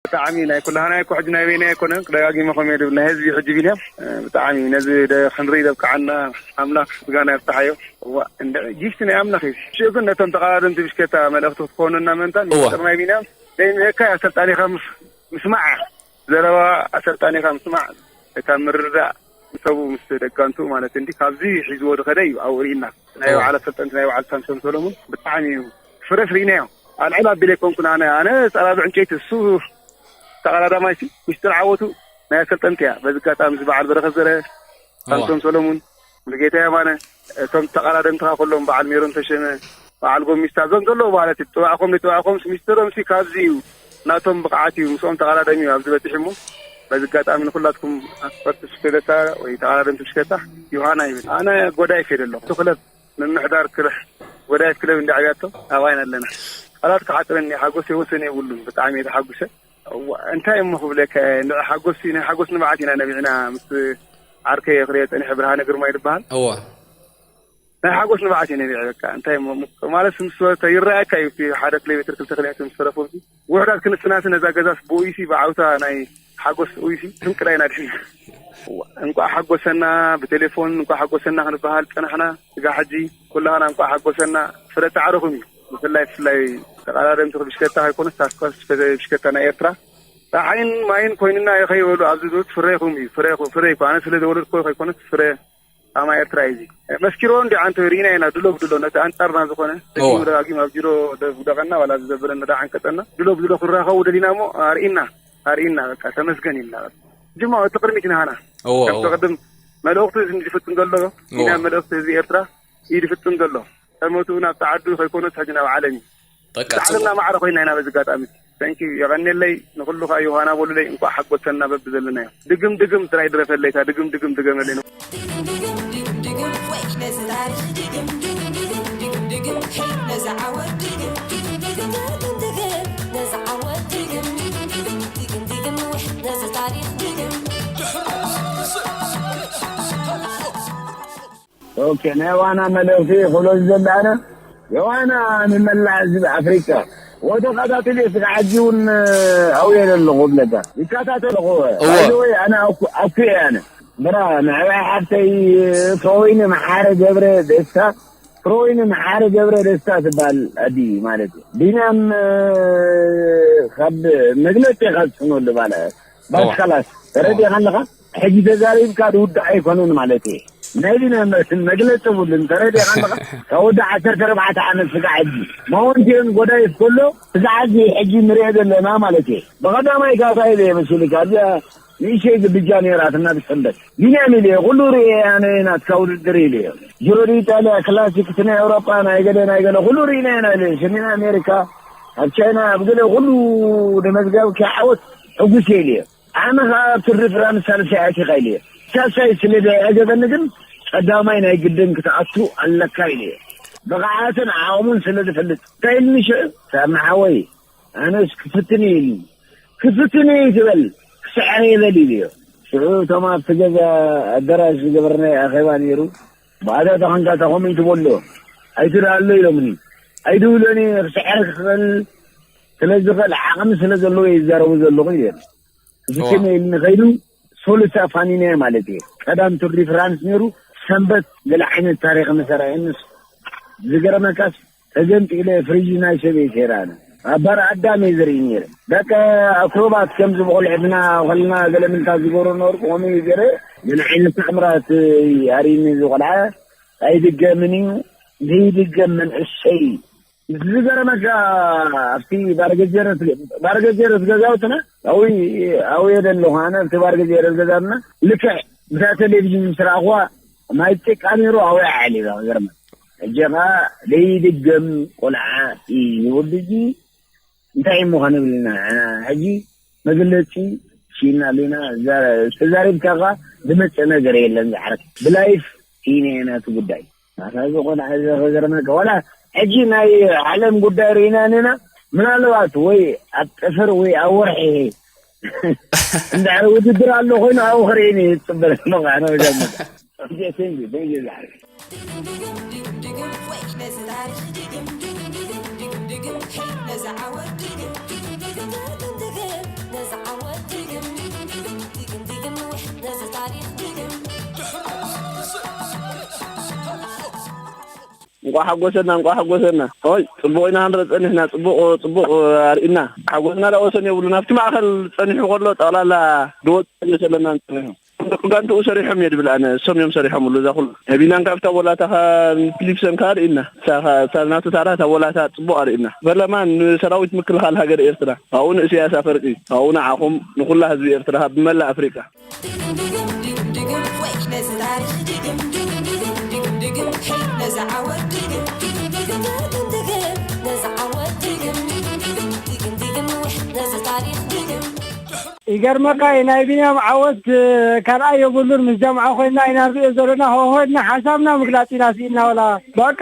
ብጣዕሚ ናይ ኩላህና እኮ ሕጂ ናይ በይና ኣይኮነን፣ ደጋጊመ ከም የድብል ናይ ህዝቢ ሕጂ ቢንያም፣ እ፣ ብጣዕሚ ነዚ ደ-፣ ክንርኢ ዘብቅዓና ኣምላኽ ምስጋና ይብጽሓዮ። እዋ፣ እንደ ጊፍት ናይ ኣምላኽ እዩ። ሽዑ ግን ነቶም ተቐዳደምቲ ብሽኬታ መልእኽቲ ክትኮኑና ምእንታን እዋ። ሚስጥር ናይ ቢንያም ደይምእካ ኣሰልጣኒኻ ምስ-፣ ምስማዕ፣ ዘረባ ኣሰልጣኒኻ ምስማዕ፣ እታ ምርዳእ ንሰቡ ምስ ደጋንቱ ማለት እንዲ ካብዚ ሒዝዎ ዝኸደ እዩ ኣብኡ ርኢና። ናይ እዋ። በዓል ኣሰልጠንቲ ናይ በዓል ሳምሶን ሰሎሙን ብጣዕሚ እዩ ፍረሽ ርኢናዮ። ኣልዕል ኣቢለ ኣይኮንኩን ኣነ፣ ኣነ ጸራቢ ዕንጨይቲ እሱ ተቐዳዳማይ ሲ ሚስጥር ዓወቱ ናይ ኣሰልጠንቲ እያ። በዚ ኣጋጣሚ እዚ በዓል በረኸት ዘረ፣ እዋ። ሳምሶን ሰሎሙን፣ ሙሉጌታ የማነ፣ እቶም ተቐዳደምትኻ ኩሎም በዓል ሜሮን ተሸመ፣ በዓል ጎሚስታ፣ እዞም ዘለዉ ማለት እዩ። ጥዋዕኮም ዘይጥዋዕኮምስ ሚስጥሮም ሲ ካብዚ እዩ። ናቶም ብቕዓት እዩ። ምስኦም ተቐዳደሚ እዩ ኣብዚ በጺሑ እሞ፣ በዚ ኣጋጣሚ ንኹላትኩም ኣኽበርቲ ስፔደታ ወይ ተቐዳደምቲ ብሽከታ ዮሃና ይብል። ኣነ ጎዳይፍ እየ ዘለኹ። እቲ ክለብ ምምሕዳር ክልሕ ጎዳይፍ ክለብ እንዳ ዕብያቶ ኣባይና ኣለና። ቃላት ክሓጽረኒ ሓጎስ የወሰን የብሉን። ብጣዕሚ እየ ተሓጉሰ። እዋ፣ እንታይ እሞ ክብለካ፣ ንዕ ሓጎስ፣ ናይ ሓጎስ ንብዓት ኢና ነቢዕና። ምስ ዓርከይ ክሪኦ ጸኒሐ፣ ብርሃነ ግርማይ ዝበሃል። እዋ። ናይ ሓጎስ ንብዓት እዩ ነቢዐ። በቃ፣ እንታይ እሞ፣ ም-፣ ማለት፣ ምስ ወተ ይረኣየካ እዩ፣ እቲ ሓደ ኪሎ ሜትር፣ ክልተ ኪሎ ሜትር ምስ ተረፎ፣ ውሑዳት ክንስናስ፣ ነዛ ገዛስ ብኡይሲ፣ ብዓውታ ናይ ሓጎስ ኡይሲ፣ ክንቅዳ ኢና ድሕና። እዋ፣ እንቋዕ ሓጎሰና፣ ብቴሌፎን እንቋዕ ሓጎሰና ክንበሃል ጸናሕና። ስጋ ሕጂ፣ ኩላህና እንቋዕ ሓጎሰና፣ ፍረ ጻዕርኹም እዩ። ብፍላይ፣ ብፍላይ ተቐዳደምቲ ብሽከታ ከይኮነስ፣ ታስክ ፎርስ ብሽከታ ናይ ኤርትራ፣ ጸሓይን ማይን ኮይንና ይኸይበሉ ኣብዚ ዙት ፍሬኹም እዩ። ፍሬኹ-፣ ፍሬ እኮ ኣነ ስለ ዘወለድኮ ከይኮነስ ፍሬ ጻማ ኤርትራ እዩ እዚ። መስኪርዎ እንዲ ዓንቶ ርኢና ኢና ድሎ ብድሎ ነቲ ኣንጻርና ዝኾነ እዋ። ደጊሙ ደጋጊሙ ኣብ ጅሮ ደብደቐና ዋላ ዝዘበለና ደዓንቀጸና ድሎ ብድሎ ክራኸቡ ደሊና እሞ ኣርኢና፣ ኣርኢና በቃ ተመስገን ኢልና። ጅማ እቲ ቅድሚት ኢና ሃና። እዋ፣ ከምቲ እዋ። ቅድም መልእኽቱ እዚ ዝፍጽም ዘሎ እዋ። ኢና መልእኽቲ ህዝቢ ኤርትራ እዩ ዝፍጽም ዘሎ። ከመቱ ናብ ጻዓዱ ከይኮነስ ሕጂ ናብ ዓለም እዩ። በቃ፣ ጽቡቕ። ዓለምና ማዕረ ኮይና ኢና በዚ ኣጋጣሚ። Thank you፣ የቐኔለይ፣ ንኹሉ ኸኣ ዮሃና በሉለይ፣ እንቋዕ ሓጎሰና በብዘለናዮ። ድግም ድግም ጥራይ ድረፈለይ፣ እታ ድግም ድግም ድገመለይ። ኦኬ፣ ናይ ዋና መልእኽቲ ክብሎ ዝደሊ ኣነ፣ የዋና ንመላእ ህዝቢ ኣፍሪቃ ወተኸታተል እየ፣ ስጋዕ ሕጂ እውን ኣብየ ዘለኹ ክብለካ ይከታተልኹ። እወ። ባይዘወይ ኣነ ኣኩ-፣ ኣኩየ ኣነ። ብራ፣ ንዕባይ ሓፍተይ ፍሮወይኒ መሓረ ገብረ ደስታ፣ ፍሮወይኒ መሓረ ገብረ ደስታ ትበሃል ኣዲ ማለት እዩ። ቢንያም፣ ካብ መግለጺ ኢኻ ትስእነሉ ባለ ባሽ እወ። ከላስ፣ ተረዲእኻ ኣለኻ? ሕጂ ተዛሪብካ ዝውዳእ ኣይኮነን ማለት እየ። ናይ ቢንያም መግለጺ የብሉን፣ ተረዲእኻ ኣለኻ? ካብ ወዲ ዓሰርተ ኣርባዕተ ዓመት ስጋዕ ሕጂ ማውንቴን ጎዳይፍ ከሎ ስጋዕ ሕጂ፣ ሕጂ ንሪኦ ዘለና ማለት እየ። ብቐዳማይ ካታ ኢለ እየ መሲሉካ፣ ኣብዚኣ ንእሽተይ ግብጃ ነይራትና ብሰንበት። ቢንያም ኢለ እየ፣ ኩሉ ርእየ ኣነ ናትካ ውድድር ኢለ እየ። ጅሮ ዲ ኢጣልያ፣ ክላሲክ፣ እቲ ናይ ኣውሮጳ፣ ናይ ገለ፣ ናይ ገለ፣ ኩሉ ርኢና ኢና ኢለ እየ። ሰሜን ኣሜሪካ፣ ኣብ ቻይና፣ ኣብ ገለ ኩሉ ንመዝጋብኪ ዓወት ሕጉስ እየ ኢለ እየ። ኣነ ኸኣ ኣብ ቱር ደ ፍራንስ ሳልሳይ ኣቲኻ ኢለ እየ። ሳልሳይ ስለ ዘየዕጀበኒ ግን ቀዳማይ ናይ ግድን ክትኣቱ ኣለካ ኢለ እየ። ብቕዓትን ዓቕሙን ስለ ዝፈልጥ። እንታይ ኢልኒ ሽዑ? ሳሚ ሓወይ፣ ኣነስ ክፍትን እየ ኢልኒ። ክፍትን እየ ኣይትበል፣ ክስዕር እየ በል ኢለዮ። ሽዑ እቶም ኣብቲ ገዛ ኣዳራሽ ዝገበርናዮ ኣኼባ ነይሩ። ብኣታ ተኾንካ እታ ኮሜንት በሎ ኣይትድኣሎ ኢሎምኒ። ኣይድብሎን እየ፣ ክስዕር ክኽእል ስለ ዝኽእል ዓቕሚ ስለ ዘለዎ እየ ዝዛረቡ ዘለኹ ኢለ። እዚ እዋ። ከመይ ኢሉ ንኸይዱ ሶሉሳ ፋኒነ ማለት እየ። ቀዳም ቱር ዲ ፍራንስ ነይሩ፣ ሰንበት ገለ ዓይነት ታሪኽ ንሰራ እየ። ንስ ዝገረመካስ ተገንጢለ ፍሪጅ ናይ ሰበይተይ ራነ ኣብ ባር ኣዳም እየ ዝርኢ ነይረ። በቃ ኣክሮባት ከምዚ ብቆልዕትና ከለና ገለ ምንታት ዝገብሮ ነበርኩ፣ ከምኡ እዩ ገለ ገለ ዓይነት ተኣምራት ኣርእዩኒ እዚ ቆልዓ። ኣይድገምን እዩ፣ ዘይድገም መንእሰይ እዩ። ዝገረመካ ኣብቲ ባርገጀረት ባርገጀረት ገዛውትና ኣዊ ኣዊ የደለኹ ኣነ ኣብቲ ባርገጀረት ገዛትና ልክዕ ብታ ቴሌቪዥን ምስ ረኣኽዋ ማይ ጭቃ ነይሩ ኣዊ ዓሊባ ገርመ ሕጂ ኸዓ ለይድገም ቆልዓ እዩ ወዲ እዚ እንታይ እሞ ከንብል ኢና ሕጂ መግለፂ ሲና ኣለና ተዛሪብካ ኸዓ ዝመፅእ ነገር የለን ዝዓረክ ብላይፍ ኢና ናቱ ጉዳይ ኣታ እዚ ቆልዓ እዚ ክገርመካ ዋላ ሕጂ ናይ ዓለም ጉዳይ ርኢና እኒና ምናልባት ወይ ኣብ ጥፍር ወይ ኣብ ወርሒ እንድሕር ውድድር ኣሎ ኮይኑ ኣብኡ ክርእየኒ እየ ዝፅበ ዘለኹ ኣነ መጀመርያ Thank you, thank you, thank you, guys. እንቋዕ ሓጎሰና፣ እንቋዕ ሓጎሰና። ኦይ፣ ጽቡቕ ኢና ክንርኢ ጸኒሕና፣ ጽቡቕ፣ ጽቡቕ ኣርኢና። ሓጎስና ዳ ወሰን የብሉን። ኣብቲ ማእከል ጸኒሑ ከሎ ጠቕላላ ድወጽእ ዘለና ጸኒሑ። ጋንትኡ ሰሪሖም እየ ድብል ኣነ፣ እሶም እዮም ሰሪሖምሉ እዛ ኩሉ። ቢናን ካብታ ወላታ ካ-፣ ፊሊፕሰን ከኣ ኣርኢና። እሳ ኸ-፣ እሳ ናቱ ታራ እታ ወላታ ጽቡቕ ኣርኢና። ፈለማ ንሰራዊት ምክልኻል ሃገር ኤርትራ፣ ኣብኡ ንእስያስ ኣፈርቂ፣ ኣብኡ ንዓኹም፣ ንኹላ ህዝቢ ኤርትራ፣ ብመላእ ኣፍሪቃ። ይገርመካ እዩ፣ ናይ ቢንያም ዓወት ካልኣይ የብሉን። ምስ ጃምዓ ኮይና ኢና ንሪኦ ዘለና። ሆሆድና ሓሳብና ምግላፅ ኢና ስኢንና። ወላ በቃ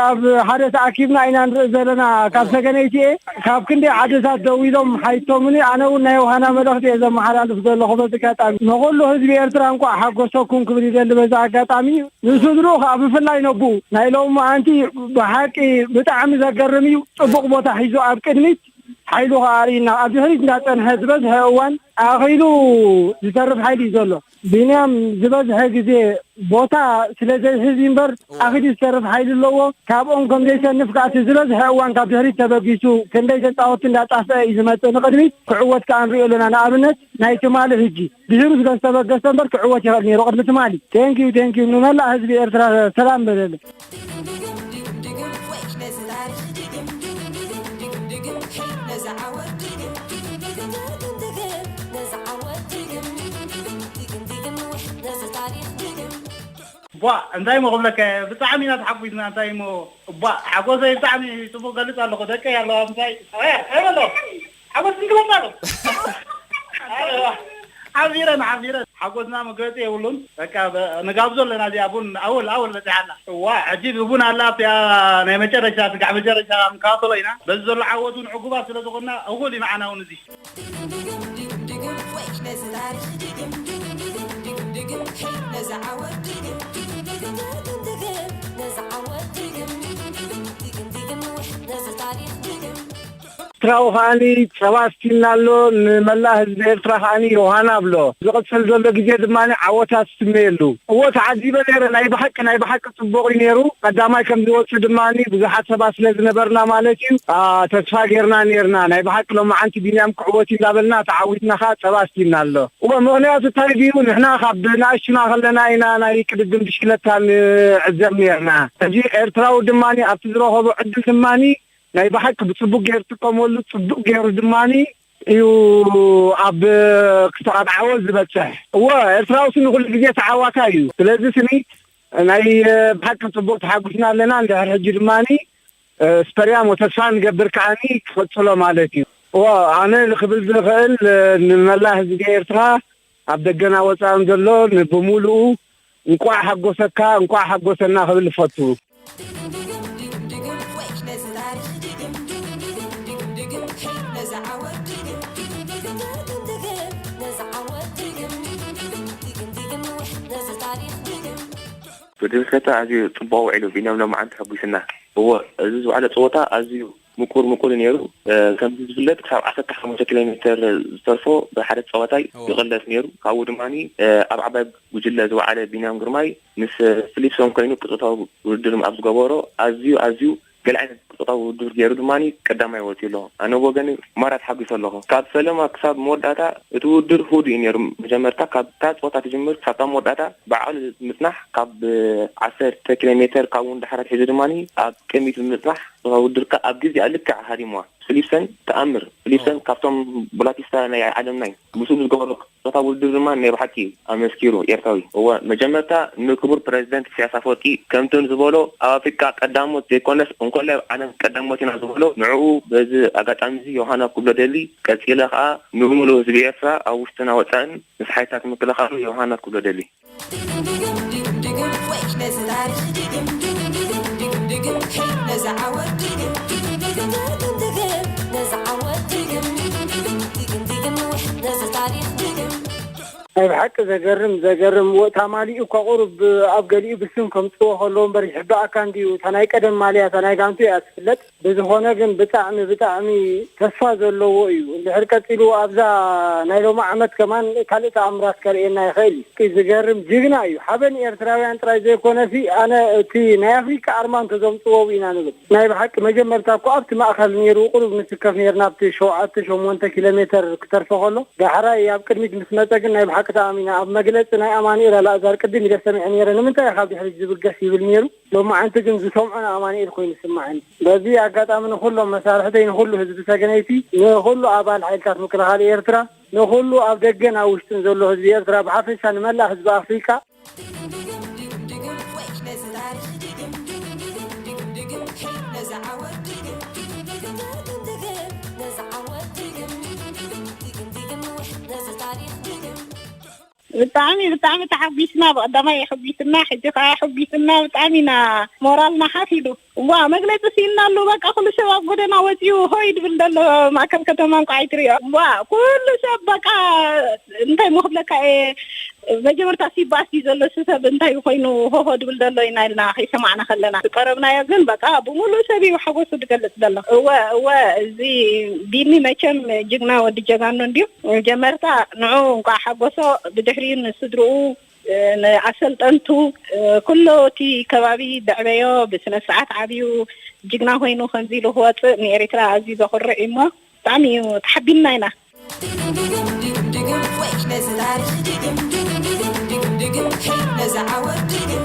ኣብ ሓደ ተኣኪብና ኢና ንርኢ ዘለና። ካብ ሰገነይቲ እየ፣ ካብ ክንደይ ዓድታት ደው ኢሎም ሓይቶምኒ። ኣነ እውን ናይ ውሃና መልእኽቲ እየ ዘመሓላልፍ ዘለኹ። በዚ ኣጋጣሚ ንኹሉ ህዝቢ ኤርትራ እንቋዕ ሓጎሰኩም ክብል ይደሊ። በዚ ኣጋጣሚ ንስድርኡ ከዓ ብፍላይ ነብኡ ናይ ሎሚ ኣንቲ ብሓቂ ብጣዕሚ ዘገርም እዩ። ጽቡቕ ቦታ ሒዙ ኣብ ቅድሚት ሓይሉ ከኣ ኣርኢና። ኣብ ድሕሪት እንዳጸንሐ ዝበዝሐ እዋን ኣኺሉ ዝተርፍ ሓይሊ እዩ ዘሎ። ቢንያም ዝበዝሐ ግዜ ቦታ ስለ ዘይሕዝ እዩ እምበር ኣኺሉ ዝተርፍ ሓይሊ ኣለዎ። ካብኦም ከም ዘይሰንፍ ከኣ እቲ ዝበዝሐ እዋን ካብ ድሕሪት ተበጊሱ ክንደይ ተጻወትቲ እንዳጣፍአ እዩ ዝመጽእ። ንቕድሚት ክዕወት ከኣ ንሪኦ ኣለና። ንኣብነት ናይ ትማሊ ሕጂ ድሒሩ ስለ ዝተበገሰ እምበር ክዕወት ይኽእል ነይሩ ቅድሚ ትማሊ። Thank you, thank you ንመላእ ህዝቢ ኤርትራ ሰላም በለለይ። ቧእ እንታይ እሞ ክብለካ እየ ብጣዕሚ ኢና ተሓጒስና እንታይ እሞ ቧእ ሓጎሰይ ብጣዕሚ ጽቡቕ ገልጽ ኣለኹ ደቀይ ኣለዋ ምሳይ ኣበይ ኣበይ ኣሎ ሓጎስ ክንግለጽ ኣሎ ሓቢረን ሓቢረን ሓጎስና መግለጺ የብሉን በቃ ንጋብዞ ኣለና እዚኣ ቡን ኣወል ኣወል በጺሓና እዋ ሕጂ ብቡን ኣላ ኣብቲኣ ናይ መጨረሻ ስጋዕ መጨረሻ ንከታተሎ ኢና በዚ ዘሎ ዓወት እውን ዕጉባት ስለ ዝኾንና እኹል እዩ ንዓና እውን እዚ ኤርትራዊ ከዓኒ ጸባ ኣስቲልና ኣሎ፣ ንመላእ ህዝቢ ኤርትራ ከዓኒ ዮሃና ኣብሎ። ዝቕጽል ዘሎ ግዜ ድማ ዓወታት ዝስመየሉ። እወ ተዓዚበ ነይረ፣ ናይ ብሓቂ ናይ ብሓቂ ጽቡቕ እዩ ነይሩ። ቀዳማይ ከም ዝወጽእ ድማ ብዙሓት ሰባት ስለ ዝነበርና ማለት እዩ ተስፋ ጌርና ነይርና። ናይ ብሓቂ ሎማዓንቲ ቢንያም ክዕወት እዩ እንዳበልና ተዓዊትና ከኣ ጸባ ኣስቲልና ኣሎ። እወ ምኽንያቱ እንታይ ድዩ ንሕና ካብ ንኣሽቱና ከለና ኢና ናይ ቅድድም ብሽክለታ ንዕዘብ ነይርና። ሕጂ ኤርትራዊ ድማ ኣብቲ ዝረኸቦ ዕድል ድማ ናይ ብሓቂ ብጽቡቅ ገይሩ ጥቀመሉ ጽቡቅ ገይሩ ድማ እዩ ኣብ ክሳብ ዓወት ዝበጽሕ እወ ኤርትራውሲ ንኩሉ ግዜ ተዓዋታይ እዩ ስለዚ ስኒ ናይ ብሓቂ ጽቡቅ ተሓጉስና ኣለና እንድሕር ሕጂ ድማ ስፐርያም ወተስፋ ንገብር ከዓኒ ክቅጽሎ ማለት እዩ እወ ኣነ ክብል ዝኽእል ንመላእ ህዝቢ ኤርትራ ኣብ ደገና ወጻእን ዘሎ ንብሙሉኡ እንቋዕ ሓጎሰካ እንቋዕ ሓጎሰና ክብል እፈቱ። ብድምሰታ ኣዝዩ ጽቡቕ ውዒሉ ቢንያም ሎማዓንቲ ሓጒሱና። እወ እዚ ዝወዓለ ጸወታ ኣዝዩ ምቁር ምቁር እዩ ነይሩ። ከምቲ ዝፍለጥ ክሳብ ዓሰርተ ሓሙሽተ ኪሎ ሜተር ዝተርፎ ብሓደ ተጻዋታይ ይቕለስ ነይሩ። ካብኡ ድማ ኣብ ዓባይ ጉጅለ ዝወዓለ ቢንያም ግርማይ ምስ ፍሊፕሶን ኮይኑ ቅጽበታዊ ውድድር ኣብ ዝገበሮ ኣዝዩ ኣዝዩ ገለ ዓይነት ቅጽበታዊ ውድድር ገይሩ ድማ ቀዳማይ ወጺኡ ኣሎ። ኣነ ብወገነይ ማራ ተሓጒሰ ኣለኹ። ካብ ፈለማ ክሳብ መወዳእታ እቲ ውድድር ህዱእ እዩ ነይሩ። መጀመርታ ካብታ ጸወታ ትጅምር ክሳብታ መወዳእታ ብዓቕሊ ምጽናሕ ካብ ዓሰርተ ኪሎ ሜተር ካብኡ ንደሓር ኣትሒዙ ድማ ኣብ ቅድሚት ብምጽናሕ ጸወታ ውድድርካ ኣብ ግዜኣ ልክዕ ሃዲምዋ። ፍሊፕሰን ተኣምር ፍሊፕሰን ካብቶም ብላቲስታ ናይ ዓለምና እዩ። ምስኡ ብዝገበሮ ጸወታ ውድድር ድማ ናይ ብሓቂ ኣመስኪሩ ኤርትራዊ። እወ መጀመርታ ንክቡር ፕረዚደንት ኢሳያስ ኣፈወርቂ ከምቲ ንዝበሎ ኣብ ኣፍሪቃ ቀዳሞት ዘይኮነስ እንኮላይ ኣብ ዓለም ቀዳሞት ኢና ዝበሎ ንዕኡ በዚ ኣጋጣሚ እዚ ዮሃና ክብሎ ደሊ ቀጺለ ከኣ ንምሉእ ህዝቢ ኤርትራ ኣብ ውሽጥን ወጻእን ምስ ሓይልታት ምክልኻሉ ዮሃና ክብሎ ደሊ። ናይ ብሓቂ ዘገርም፣ ዘገርም። ወ-፣ እታ ማሊኡ እኳ ቁሩብ ኣብ ገሊኡ ብስም ከምጽዎ ከለዉ እምበር ይሕብኣካ እንድዩ። እታ ናይ ቀደም ማልያ፣ እታ ናይ ጋንቱ እያ ትፍለጥ። ብዝኾነ ግን ብጣዕሚ፣ ብጣዕሚ ተስፋ ዘለዎ እዩ። እንድሕር ቀጺሉ ኣብዛ ናይ ሎሚ ዓመት ከማን ካልእ ተኣምራት ከርእየና ይኽእል እዩ። እቲ ዝገርም ጅግና እዩ። ሓበን ኤርትራውያን ጥራይ ዘይኮነሲ፣ ኣነ እቲ ናይ ኣፍሪቃ ኣርማ እንተዘምጽዎ ኢና ንብል። ናይ ብሓቂ መጀመርታ እኮ ኣብቲ ማእከል ነይሩ፣ ቁሩብ ንስከፍ ነይርና፣ ኣብቲ ሸውዓተ ሸሞንተ ኪሎ ሜተር ክተርፎ ከሎ፣ ዳሕራይ ኣብ ቅድሚት ምስ መጸ ግን ናይ ብሓቂ ተኣሚና። ኣብ መግለጺ ናይ ኣማኑኤል ኣልኣዛር ቅድም ኢለ ሰሚዐ ነይረ፣ "ንምንታይ ኢኻ ኣብ ድሕሪት ዝብገስ?" ይብል ነይሩ። ሎማዓንቲ ግን ዝሰምዖ ንኣማኑኤል ኮይኑ ይስምዓኒ። በዚ ኣጋጣሚ ንኹሎም መሳርሕተይ፣ ንኹሉ ህዝቢ ሰገነይቲ፣ ንኹሉ ኣባል ሓይልታት ምክልኻል ኤርትራ፣ ንኹሉ ኣብ ደገን ኣብ ውሽጥን ዘሎ ህዝቢ ኤርትራ፣ ብሓፈሻ ንመላእ ህዝቢ ኣፍሪቃ፣ ብጣዕሚ፣ ብጣዕሚ ተሓጒስና። ብቐዳማይ የሐጒስና፣ ሕጂ ኸዓ የሐጒስና። ብጣዕሚ ኢና ሞራልና ሓፍ ኢሉ። እዋ፣ መግለጺ ስኢንናሉ። በቃ፣ ኩሉ ሰብ ኣብ ጎደና ወጺኡ ሆይ ድብል ዘሎ፣ ማእከል ከተማ እንቋዕ ኣይትርእዮ። እዋ፣ ኩሉ ሰብ በቃ፣ እንታይ ምኽብለካ እየ፣ መጀመርታ ሲባስ እዩ ዘሎ፣ እቲ ሰብ እንታይ ኮይኑ ሆሆ ድብል ዘሎ ኢና ኢልና ከይሰማዕና ከለና። ዝቀረብናዮ ግን በቃ፣ ብምሉእ ሰብ እዩ ሓጎሱ ዝገልጽ ዘሎ። እወ፣ እወ፣ እዚ ቢኒ መቸም ጅግና ወዲ ጀጋኑ እንድዩ። መጀመርታ ንዑ እንቋዕ ሓጎሶ፣ ብድሕሪኡ ንስድርኡ፣ ንኣሰልጠንቱ፣ ኩሉ እቲ ከባቢ ዘዕበዮ ብስነ ስርዓት ዓብዩ ጅግና ኮይኑ ከምዚ ኢሉ ክወፅእ ንኤሪትራ ኣዝዩ ዘኹርዕ እዩ እሞ ብጣዕሚ እዩ ተሓቢንና ኢና። ድግም ድግም ድግም ድግም ወይ ነዚ ታሪኽ ድግም ድግም ድግም ድግም ድግም ሄይ ነዚ ዓወት ድግም